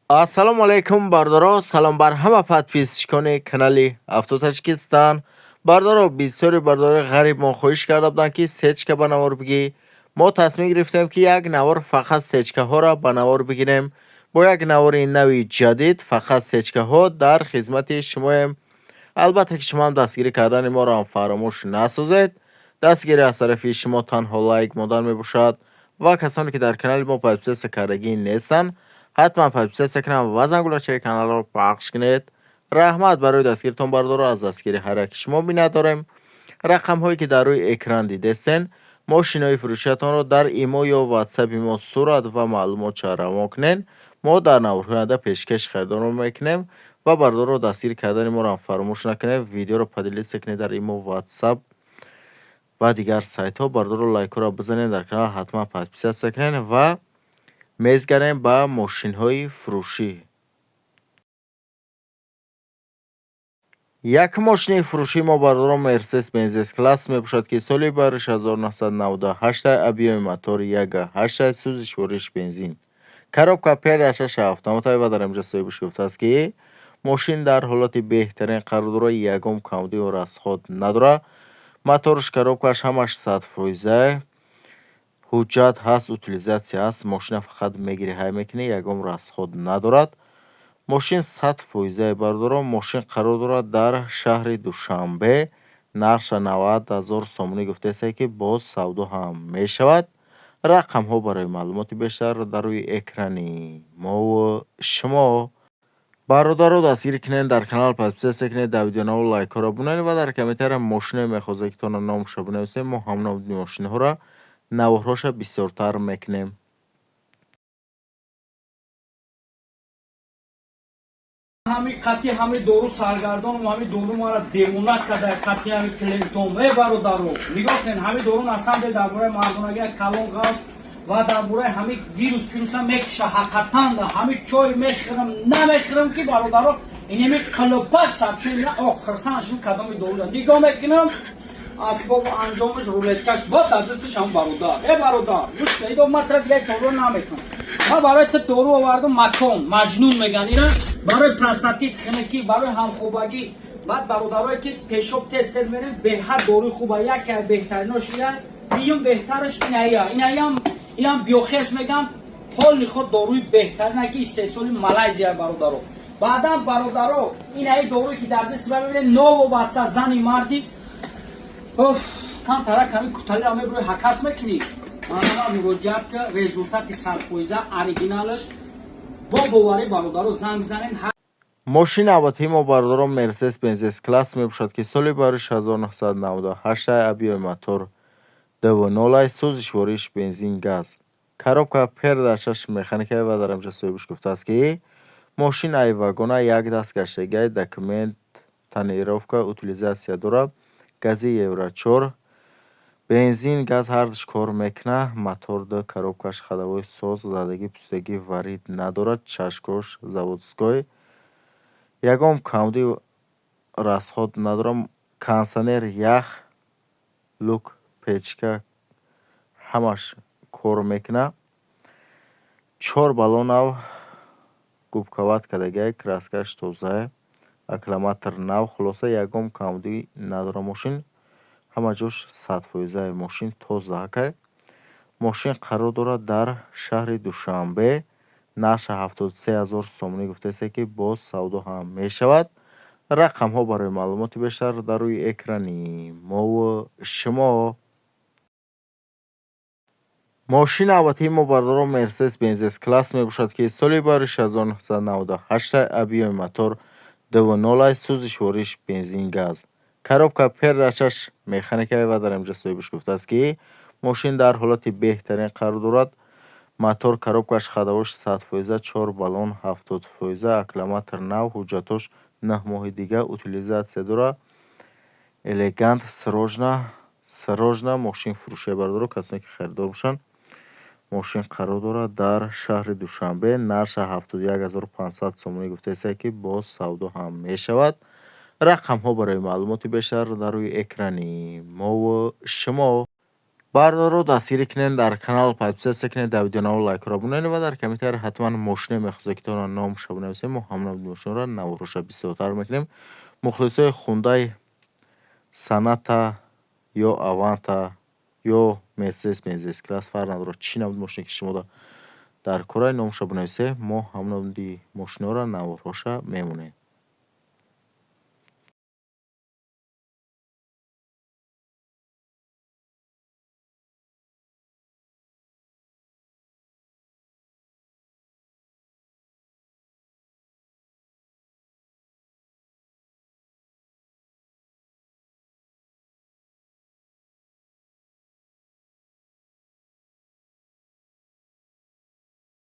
Ассалому алайкум, бародаро, салом бар ҳама подписчикони канали Авто Таҷикистон. Бародаро, бисёри бародарои ғариб мо хоҳиш карда буданд, ки сечка ба навор бигӣ. Мо тасмим гирифтем, ки як навор фақат сечкаҳоро ба навор бигирем. Бо як навори нави ҷадид фақат сечкаҳо дар хизмати шумоем. Албатта, ки шумо ҳам дастгирӣ кардани моро ҳам фаромӯш насозед. Дастгирӣ аз тарафи шумо танҳо лайк мондан мебошад ва касоне ки дар канали мо подписаться кардагӣ нестанд, ҳатман подписаться кунанд ва зангулачаи каналро пахш кунед. Раҳмат барои дастгиритон, бародаро, аз дастгири ҳар яки шумо миннат дорем. Рақамҳое ки дар рӯи экран дидестен, мошинои фурӯшиятонро дар имо ё ватсапи мо сурат ва маълумотша равон кунед. Мо дар наворҳои оянда пешкаши харидорон мекунем ва бародаро, дастгирӣ кардани моро ҳам фаромӯш накунед. Видеоро поделиться кунед дар имо, ватсап ва дигар сайтҳо. Бародаро, лайкҳоро бизанед, дар канал ҳатман подписаться кунед ва мезгарем ба мошинҳои фурӯшӣ. Як мошини фурӯшии мо, бародарон, Мерседес Бенз С-класс мебошад, ки соли бариш 1998, объёми мотор 1,8, сӯзишвориш бензин. Коробка передачаш автомат ва дар инҷа соҳибаш гуфтааст, ки мошин дар ҳолати беҳтарин қарор дорад, ягон камбудию расход надорад. Моторш, коробкаш ҳамаш 100%. Ҳуҷҷат ҳаст, утилизация ҳаст, мошина фақат мегирӣ, ҳай мекунӣ, ягон расход надорад. Мошин 100%, бародарон, мошин қарор дорад дар шаҳри Душанбе. Нархша 90 000 сомонӣ гуфтааст, ки боз савдо ҳам мешавад. Рақамҳо барои маълумоти бештар дар рӯи экрани мову шумо. Бародаро, дастгирӣ кунед, дар канал подписаться кунед, дар видеонаво лайкҳоро бунед ва дар комментария мошиное мехоҳед, ки тона номашро бинависем, мо ҳам номи мошинҳоро наворҳоша бисёртар мекунем. Ҳами қатъи ҳами дору саргардонам, ҳами дору мара девона карда, қатъи ҳами клиентом. Э, бародаро, нигоҳ кунед, ҳами дору на самом деле дар бораи мардонагӣ як калон ғавз ва дар бораи ҳами вирус пируса мекиша. Ҳақиқатан да ҳами чой мехӯрам, намехӯрам, ки бародаро, инеми қилопа сабши ох хирсан шуд. Кадоми дору нигоҳ мекунам, асбобу анҷомаш, рулеткаш бо дар дасташ ҳам. Бародар, э бародар, гӯш кунед, ман тра дигар корро намекунам. Ман барои ту дору овардам, макон маҷнун меган ина, барои простатит, хинакӣ, барои ҳамхобагӣ. Баъд бародарое ки пешоб тез тез мерем, беҳад доруи хуба, яке беҳтаринош ия, дуюм беҳтараш иная, инаям, иам биохес меган, полный худ доруи беҳтарина, ки истеҳсоли Малайзия, бародаро. Баъдан, бародаро, инаи доруе ки дар дасти мебинед, новобаста зани марди, оф, камтара ками куталиро мебурӯи, ҳакас мекунӣ, манама муроҷиат ка, результати 100% оригиналаш, бо боварӣ, бародаро, занг занед. Мошини навбатии мо, бародарон, Мерседес Бенз С-класс мебошад, ки соли бариш 1998, объёми мотор 2,0, сӯзишвориш бензин, газ. Коробка передачаш механика ва дар инҷа соҳибаш гуфтааст, ки мошин ай вагона як даст гаштагиай, документ, тонировка, утилизация дорад, гази евро 4, бензин, газ ҳардуш кор мекунад, мотор ду, коробкаш ходовой соз, задагӣ пустагӣ варид надорад, чашкош заводской, ягон камбудию расход надорад, кондитсионер, ях, люк, печка ҳамаш кор мекунад. Чор баллон нав губковать кардагиай, краскаш тоза, аккумулятор нав, хулоса, ягон камбудӣ надорад мошин. Ҳама ҷош 100%, мошин тоза акай. Мошин қарор дорад дар шаҳри Душанбе. Нархша 73 000 сомонӣ гуфтааст, ки боз савдо ҳам мешавад. Рақамҳо барои маълумоти бештар дар рӯи экрани мову шумо. Мошини навбатии мо, бародарон, Мерседес Бенз С-класс мебошад, ки соли бариш 1998, объёми мотор 2,0, сӯзишвориш бензин, газ. Коробка передачаш механика ва дар инҷа соҳибаш гуфтааст, ки мошин дар ҳолати беҳтарин қарор дорад. Мотор, коробкаш, ходовош 100%, чор баллон 70%, аккумулятор нав, ҳуҷҷатош 9 моҳи дига, утилизация дорад. Элегант, срочно, срочно мошин фурӯшия, бародаро, касоне ки харидор бошанд. Мошин қарор дорад дар шаҳри Душанбе. Нархша 71 500 сомонӣ гуфтааст, ки боз савдо ҳам мешавад. Рақамҳо барои маълумоти бештар дар рӯи экрани мову шумо. Бародаро, дастгирӣ кунед, дар канал подписаться кунед, дар видеонаво лайкро бунед ва дар комментария ҳатман мошине мехоҳед, ки тона номша бинависед. Мо ҳамон мошинро наворҳоша бисёртар мекунем. Мухлисои Хундай Соната ё Аванта ё Мерседес Бенз С-класс, фарқ надорад, чӣ намуд мошине, ки шумо дар кораи, номша бинависед, мо ҳамон мошинҳоро наворҳоша мемонем.